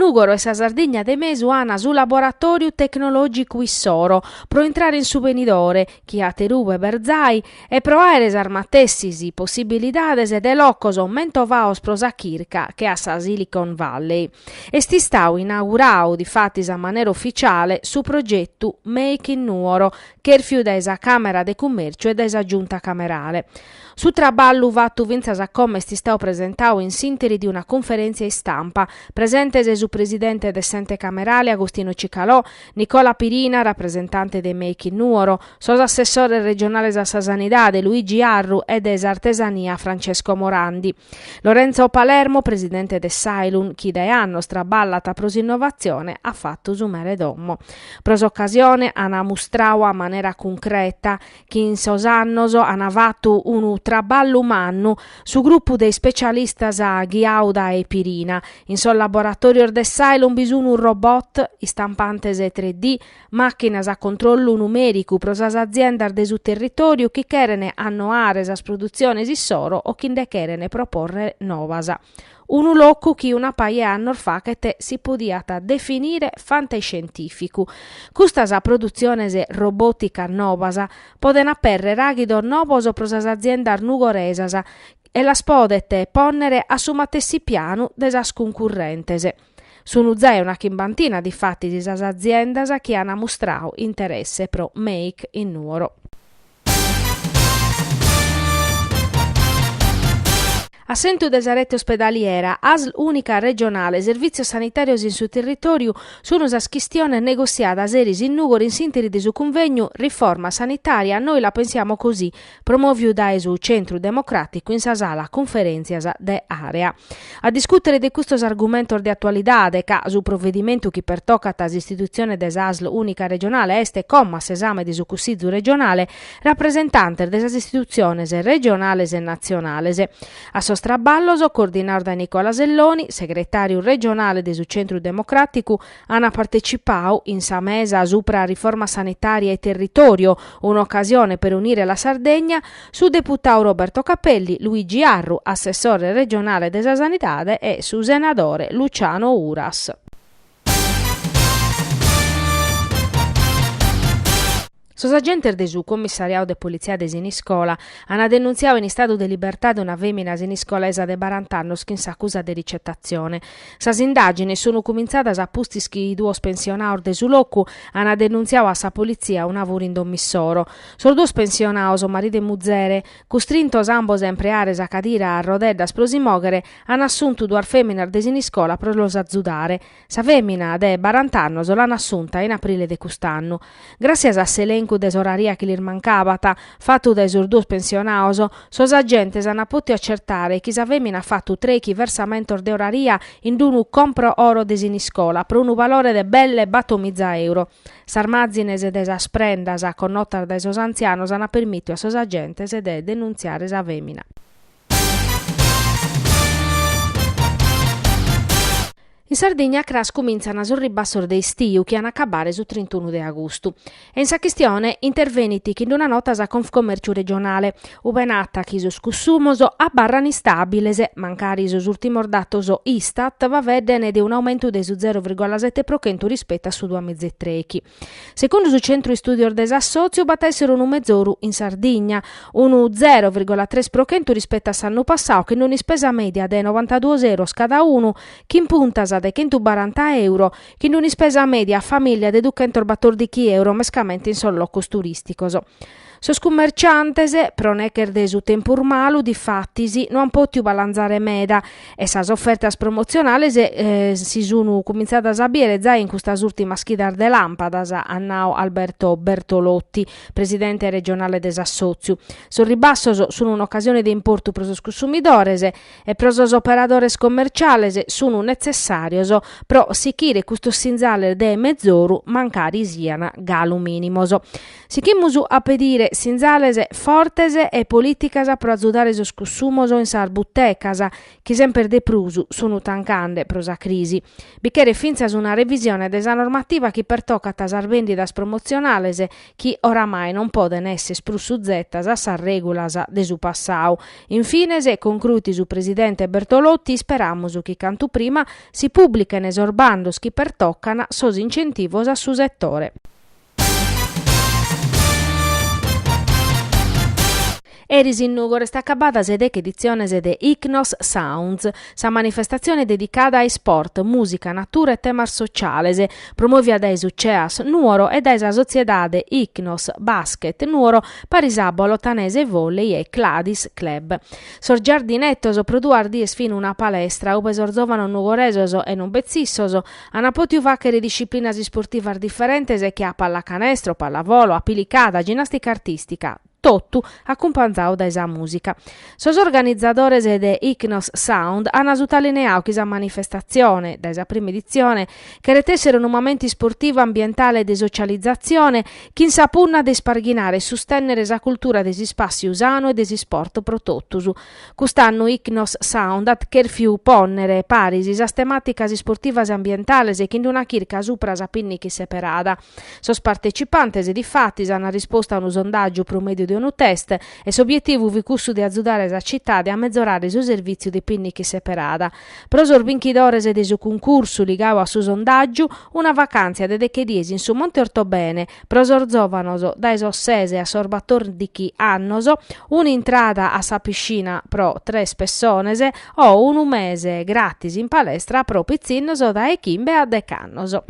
Nùgoro e sa Sardigna de mesu an su laboratòriu tecnològicu issoro pro intrare in su benidore, chi aterube b'est zai, e pro àere sas matessis possibilidades de locos mentovados pro sa chirca che a sa Silicon Valley. Est istadu inauguradu difatis a manera uficiale su progetu Make in Nuoro, chèrfiu dae sa Càmera de Cummèrciu e dae sa Giunta Camerale. Su traballu fatu fintzas a como est istadu presentadu in s'ìnteri de una cunferèntzia istampa, presentes su presidente de s'ente camerale Agostino Cicalò, Nicola Pirina, rapresentante de Make in Nuoro, sos assessores regionales a sa Sanidade Luigi Arru e de s'Artesania Francesco Morandi. Lorenzo Palermo, presidente de s'Ailun, chi dae annos traballat pro s'innovatzione, at fatu su mere domo. Pro s'ocasione an mustradu a manera cuncreta chi in sos annos an fatu unu traballu mannu su grupu de ispecialistas ghiadu dae Pirina. In sos laboratòrios de s'Ailun bi sun robot, istampantes 3D, màchinas a controllu numèricu pro sas aziendas de su territòriu chi cheren annoare sas produtziones issoro o chi nde cheren propòrrere novas. Unu locu chi una paja 'e annos faghet si podiat definire fantaiscientìficu. Custas produtziones robòticas novas poden apèrrere àghidos novos pro sas aziendas nugoresas e las podent pònnere a su matessi pianu de sas cuncurrentes. Sunu zai una chimbantina difatis sas aziendas chi an mustradu interesse pro Make in Nuoro. Assentu de sa rete ospedaliera, ASL ùnica regionale, servìtzios sanitàrios in su territòriu sunu sas chistiones negossiadas eris in Nùgoro in s'ìnteri de su cunvegnu Riforma sanitaria, noi la pensiamo così, promòviu dae su Centru Democràticu in sa sala cunferèntzias de Area. A discùtere de custos argumentos de atualidade, ca su provedimentu chi pertocat s'istitutzione de s'ASL ùnica regionale est como a s'esame de su Cussizu regionale, rapresentantes de sas istitutziones regionales e natzionales. A sos traballos, coordinados dae Nicola Selloni, segretàriu regionale de su Centru Democràticu, An partecipadu in sa mesa supra riforma sanitaria e territorio, un'occasione per unire la Sardegna, su deputadu Roberto Capelli, Luigi Arru, assessore regionale de sa Sanidade e su senadore Luciano Uras. Sos agentes de su commissariadu de politzia de Siniscola an denuntziadu in istadu de libertade una fèmina siniscolesa de barant'annos chin s'acusa de ricetatzione. Sas indàgines sun cumintzadas a pustis chi duos pensionados de su locu an denuntziadu a sa politzia una fura in domo issoro. Sos duos pensionados, maridu e muzere, custrintos ambos a impreare sa cadira a rodeddas pro si mòghere, an assuntu duas fèminas de Siniscola pro los azudare. Sa fèmina de barant'annos l'an assunta in aprile de cust'annu. Gràssias a s'elencu de s'oraria chi lis mancabat, fatu dae sos duos pensionados, sos agentes an pòtiu acertare chi sa fèmina at fatu trèichi versamentos de oraria in unu compro oro de Siniscola pro unu valore de belle batomiza euro. Sas màzines de sas prendas connotas dae sos antzianos an permìtiu a sos agentes de denuntziare sa fèmina. In Sardigna cras cumintzan sos ribassos de istiu chi an a acabare su trintunu de agustu. E in sa chistione intervenit chin d'una nota sa Confcommerciu regionale, ube nat chi sos cussumos abarran istàbiles, mancari sos ùrtimos datos Istat faedden de un'aumentu de su zero virgola sete pro chentu rispetu a su duamiza e trèichi. Segundu su Centru Istùdios de s'assòtziu b'at a èssere unu mezoru in Sardigna, unu zero virgola tres pro chentu rispetu a s'annu passadu chin un'ispesa mèdia de novantaduos euros cada unu, chin puntas de chentubaranta euro, chin un'ispesa mèdia a famìllia de duchentosbatòrdichi euro mescamente in sos locos turìsticos. Sos cummerciantes, pro neches de su tempus malu, difatis, no an pòtiu balanzare meda e sas ofertas promotzionales si sun cumintzadas a bìere zai in custas ùrtimas chidas de làmpadas, at nau Alberto Bertolotti, presidente regionale de s'assòtziu. Sos ribassos sun un'ocasione de importu pro sos cussumidores e pro sos operadores commerciales sun netzessàrios pro sichire custos sinzales de mezoru mancari sian galu mìnimos. Sighimus a pedire. sinzales fortes e polìticas pro azudare sos cussumos in sas butecas, chi semper de prus sun tancande pro sa crisi. Bi cheret fintzas una revisione de sa normativa chi pertocat sas bèndidas promotzionales chi oramai non poden esser prus suzetas a sas règulas de su passau. In fines, concruit su presidente Bertolotti, isperamus chi cantu prima si pùblichen sos bandos chi pertocan sos incentivos a su setore. Eris in Nùgoro est acabada sa 'e deche editziones de Ichnos Sounds, sa manifestatzione dedicada a isport, mùsica, natura e temas sociales, promòvia dae su Ceas Nuoro e dae sa sotziedade Ichnos Basket Nuoro paris a Bolotanese Volley e Cladis Club. Sos giardinetos pro duas dies fin una palestra ube sos zòvanos nugoresos e non petzi issos An pòtiu fàchere disciplinas isportivas diferentes che a pallacanestro, pallavolo, apilicada, ginnàstica artìstica, totu acumpanzadu dae sa mùsica. Sos organizadores de Ichnos Sound an sutalineadu chi sa manifestatzione, dae sa prima editzione, cheret èssere unu mamentu isportivu ambientale e de socializatzione chin sa punna de isparghinare e sustènnere sa cultura de s'ispàssiu sanu e de s'isport pro totus. Cust'annu Ichnos Sound at chèrfiu pònnere paris sas temàticas isportivas e ambientales chin una chirca supra sa pinnica isseperada. Sos partecipantes, difatis, an rispostu a unu sondàgiu pro mèdiu de unu test e s'obietivu fit cussu de azudare sa citade a mezorare su servìtziu de pinnica isseperada. Pro sos binchidores de su cuncursu ligadu a su sondàgiu, una vacàntzia de deche dies in su Monte Ortobene, Pro sos zòvanos dae sos ses a sos batòrdichi annos, un'intrada a sa piscina pro tres pessones o unu mese gratis in palestra pro pitzinnos dae chimbe a dech'annos.